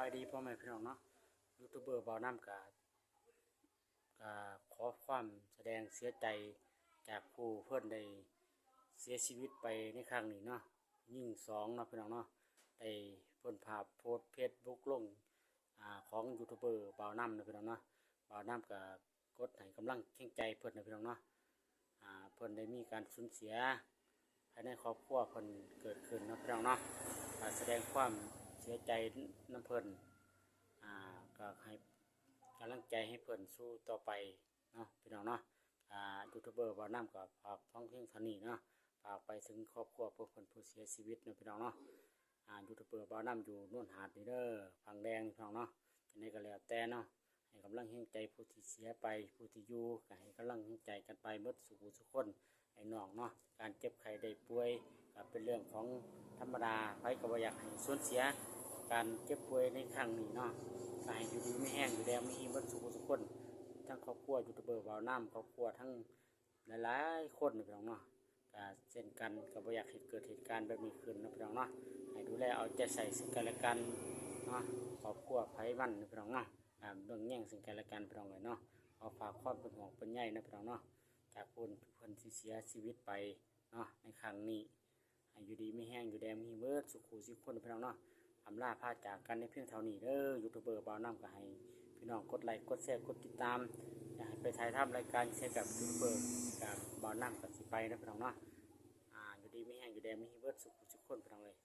ສະບາຍດີພໍ່ແມ່ພີ່ນ້ອງເນາະ ຢູທູບເບີບ່າວນ້ຳກະ ກະຂໍຄວາມສະແດງເສຍໃຈຈາກຜູ້ເພິ່ນໄດ້ເສຍຊີວິດໄປໃນຄັ້ງນີ້ເນາະ ຍິງສອງເນາະພີ່ນ້ອງເນາະ ໄດ້ເພິ່ນພາບໂພສເຟສບຸກລົງ ອາ ຂອງຢູທູບເບີບ່າວນ້ຳເນາະພີ່ນ້ອງເນາະ ບ່າວນ້ຳກະກົດໃຫ້ກຳລັງແຮງໃຈເພິ່ນເນາະພີ່ນ້ອງເນາະ ອາ ເພິ່ນໄດ້ມີການສູນເສຍພາຍໃນຄອບຄົວເພິ່ນເກີດຂຶ້ນເນາະພີ່ນ້ອງເນາະ ກະສະແດງຄວາມເສຍໃຈນຳເພິ່ນ ອາ ກະໃຫ້ກຳລັງໃຈໃຫ້ເພິ່ນສູ້ຕໍ່ໄປເນາະພີ່ນ້ອງເນາະ ອາ ຢູທູບເບີບ່າວນ້ຳກະຝາກພຽງເທົ່ານີ້ເນາະ ຝາກໄປເຖິງຄອບຄົວຜູ້ເພິ່ນຜູ້ເສຍຊີວິດເນາະພີ່ນ້ອງເນາະ ອາ ຢູທູບເບີບ່າວນ້ຳຢູ່ໂນນຫາດນີ້ເດີ ຝັ່ງແດງພີ່ນ້ອງເນາະ ຈັ່ງໃດກະແລ້ວແຕ່ເນາະ ໃຫ້ກຳລັງແຮງໃຈຜູ້ທີ່ເສຍໄປ ຜູ້ທີ່ຢູ່ກະໃຫ້ກຳລັງແຮງໃຈກັນໄປໝົດສູ່ຜູ້ສູ່ຄົນ ອ້າຍນ້ອງເນາະ ການເຈັບໄຂ້ໄດ້ປ່ວຍກະເປັນເລື່ອງຂອງທຳມະດາ ໃຜກະບໍ່ຢາກໃຫ້ສູນເສຍ ການເຈັບປ່ວຍໃນຄັ້ງນີ້ເນາະ ກະໃຫ້ຢູ່ດີມີແຮງ ຢູ່ແດນມີຮີໝົດສູ່ຜູ້ສູ່ຄົນ ທັງຄອບຄົວຢູທູບເບີບ່າວນ້ຳ ຄອບຄົວທັງ ຫຼາຍໆຄົນເນາະພີ່ນ້ອງເນາະ ກະເຊັ່ນກັນ ກະບໍ່ຢາກໃຫ້ເກີດເຫດການແບບນີ້ຂຶ້ນເນາະພີ່ນ້ອງເນາະ ໃຫ້ດູແລເອົາໃຈໃສ່ເຊິ່ງກັນແລະກັນເນາະ ຄອບຄົວໃຜມັນເນາະພີ່ນ້ອງເນາະ ກະເບິ່ງແຍງເຊິ່ງກັນແລະກັນພີ່ນ້ອງເອີຍເນາະ ຂໍຝາກຄວາມເປັນຫ່ວງເປັນໃຍເນາະພີ່ນ້ອງເນາະ ຈາກຜູ້ເພິ່ນທີ່ເສຍຊີວິດໄປເນາະ ໃນຄັ້ງນີ້ ໃຫ້ຢູ່ດີມີແຮງ ຢູ່ແດນມີຮີໝົດສູ່ຜູ້ສູ່ຄົນພີ່ນ້ອງເນາະ ອຳລາພາຈາກກັນໃນພຽງເທົ່ານີ້ເດີ ຢູທູບເບີບ່າວນ້ຳກະໃຫ້ພີ່ນ້ອງກົດໄລກົດແຊກົດຕິດຕາມ ຢາກໃຫ້ໄປຖ່າຍທຳລາຍການໃສ່ກັບຢູທູບເບີ ກັບບ່າວນ້ຳກະຊິໄປເນາະພີ່ນ້ອງເນາະ ອາ ຢູ່ດີມີແຮງ ຢູ່ແດນມີຮີໝົດສູ່ຜູ້ສູ່ຄົນພີ່ນ້ອງເອີຍ.